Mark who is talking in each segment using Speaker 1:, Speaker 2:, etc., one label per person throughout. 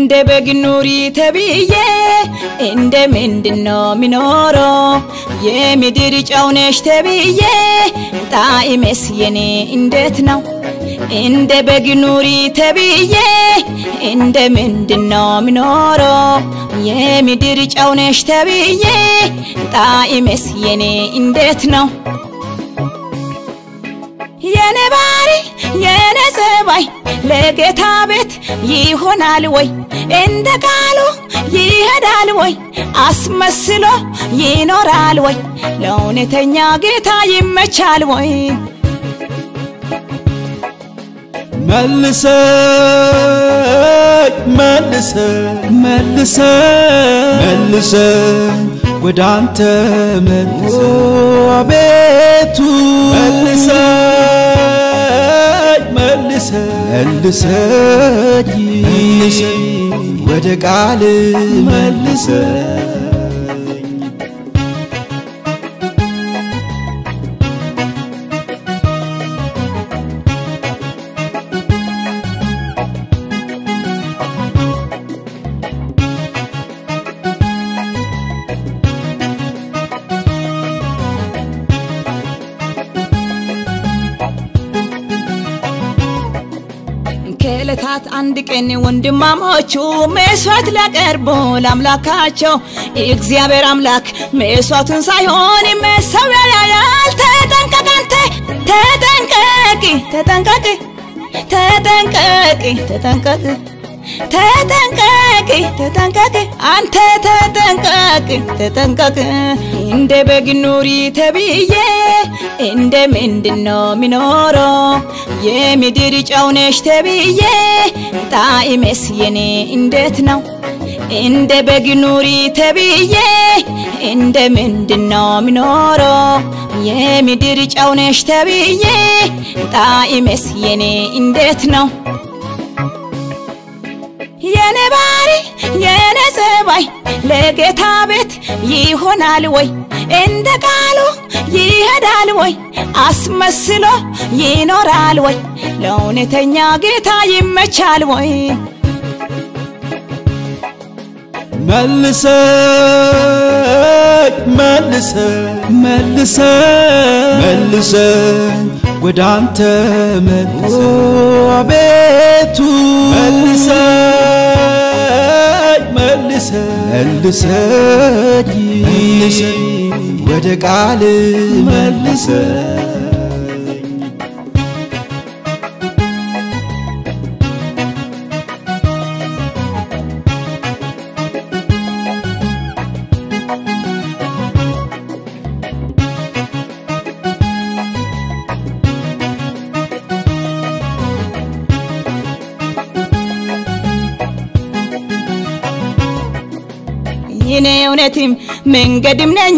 Speaker 1: እንደ በግ ኑሪ ተብዬ እንደ ምንድነው ሚኖረው? የምድር ጨው ነሽ ተብዬ ጣዕሜስ የኔ እንዴት ነው? እንደ በግ ኑሪ ተብዬ እንደ ምንድነው ሚኖረው? የምድር ጨው ነሽ ተብዬ ጣዕሜስ የኔ እንዴት ነው? የኔ ባህሪ የኔ ጸባይ ለጌታ ቤት ይሆናል ወይ? እንደ ቃሉ ይሄዳል ወይ? አስመስሎ ይኖራል ወይ? ለእውነተኛ ጌታ ይመቻል ወይ?
Speaker 2: መልሰኝ መልሰኝ መልሰኝ መልሰኝ ወደ አንተ መልሰኝ አቤቱ መልሰኝ መልሰኝ መልሰኝ ወደ ቃል መልሰኝ።
Speaker 1: ከዕለታት አንድ ቀን ወንድማሞቹ መስዋዕት ሊያቀርቡ ለአምላካቸው እግዚአብሔር አምላክ መስዋዕቱን ሳይሆን መሠዊያ ያያል። ተጠንቀቅ አንተ ተጠንቀቅ ተጠንቀቅ ተጠንቀቅ ተጠንቀቅ ተጠንቀቅ ተጠንቀቅ አንተ ተጠንቀቅ ተጠንቀቅ። እንደ በግ ኑሪ ተብዬ እንደ ምንድነው ሚኖረው? የምድር ጨው ነሽ ተብዬ ጣዕሜስ የኔ እንዴት ነው? እንደ በግ ኑሪ ተብዬ እንደ ምንድነው ሚኖረው? የምድር ጨው ነሽ ተብዬ ጣዕሜስ የኔ እንዴት ነው? የኔ ባህሪ የኔ ጸባይ ለጌታ ቤት ይሆናል ወይ? እንደ ቃሉ ይሄዳል ወይ? አስመስሎ ይኖራል ወይ? ለእውነተኛ ጌታ ይመቻል ወይ?
Speaker 2: መልሰኝ መልሰኝ መልሰኝ መልሰኝ ወደ አንተ መልሰኝ አቤቱ መልሰኝ መልሰኝ መልሰኝ ወደ ቃል መልሰኝ።
Speaker 1: እኔ እውነትም መንገድም ነኝ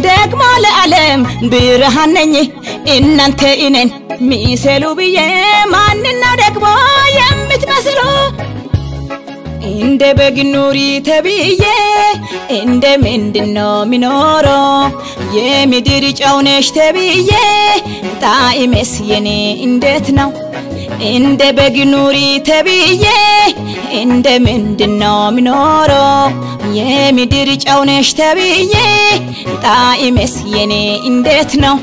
Speaker 1: ደግሞ ለዓለም ብርሃን ነኝ። እናንተ እኔን ሚሰሉ ብዬ ማንነው ደግሞ የምትመስሉ? እንደ በግ ኑሪ ተብዬ እንደ ምንድነው ሚኖረው? የምድር ጨው ነሽ ተብዬ ጣዕሜስ የኔ እንዴት ነው? እንደ በግ ኑሪ ተብዬ እንደ ምንድነው ሚኖረው? የምድር ጨው ነሽ ተብዬ ጣዕሜስ የኔ እንዴት ነው?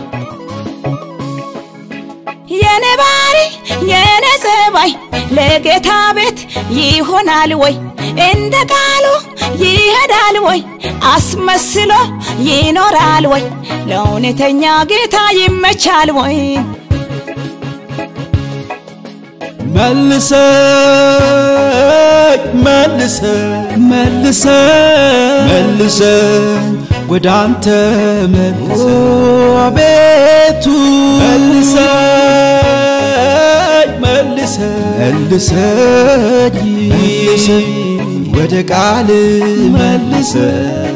Speaker 1: የኔ ባህሪ የኔ ጸባይ ለጌታ ቤት ይሆናል ወይ? እንደ ቃሉ ይሄዳል ወይ? አስመስሎ ይኖራል ወይ? ለእውነተኛ ጌታ ይመቻል ወይ?
Speaker 2: መልሰኝ መልሰኝ መልሰኝ መልሰኝ ወደ አንተ መልሰኝ አቤቱ መልሰኝ መልሰኝ መልሰኝ ወደ ቃል መልሰኝ።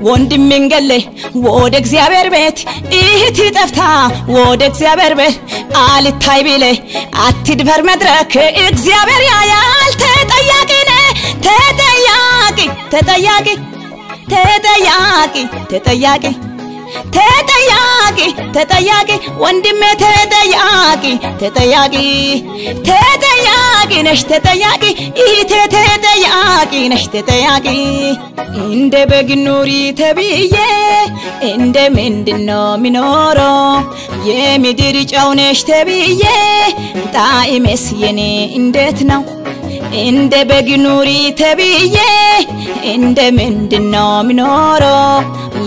Speaker 1: ወንድሜን ገለ ወደ እግዚአብሔር ቤት፣ እህት ጠፍታ ወደ እግዚአብሔር ቤት አልታይ ቢለ አትድፈር መድረክ፣ እግዚአብሔር ያያል። ተጠያቂ ነህ፣ ተጠያቂ፣ ተጠያቂ፣ ተጠያቂ፣ ተጠያቂ፣ ተጠያቂ፣ ተጠያቂ፣ ወንድሜ ተጠያቂ፣ ተጠያቂ፣ ተጠያቂ ነሽ፣ ተጠያቂ፣ እህቴ ተጠያቂ ነሽ፣ ተጠያቂ። እንደ በግ ኑሪ ተብዬ እንደ ምንድነው ሚኖረው? የምድር ጨው ነሽ ተብዬ ጣዕሜስ የኔ እንዴት ነው? እንደ በግ ኑሪ ተብዬ እንደ ምንድነው ሚኖረው?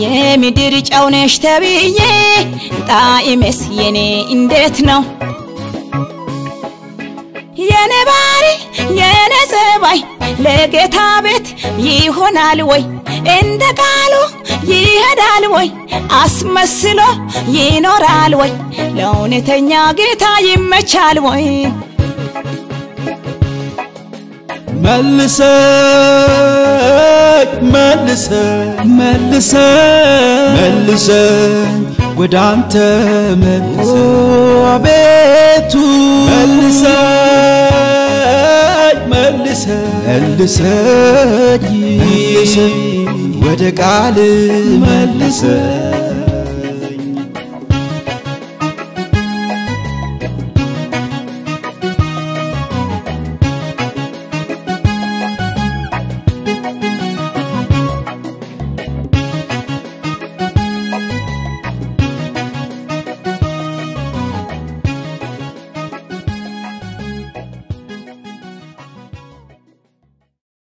Speaker 1: የምድር ጨው ነሽ ተብዬ ጣዕሜስ የኔ እንዴት ነው? የኔ ባህሪ የኔ ጸባይ ለጌታ ቤት ይሆናል ወይ? እንደ ቃሉ ይሄዳል ወይ? አስመስሎ ይኖራል ወይ? ለእውነተኛ ጌታ ይመቻል ወይ?
Speaker 2: መልሰኝ፣ መልሰኝ፣ መልሰኝ፣ መልሰኝ ወደ አንተ መልሰኝ አቤቱ፣ መልሰኝ፣ መልሰኝ፣ መልሰኝ፣ መልሰኝ ወደ ቃል መልሰኝ።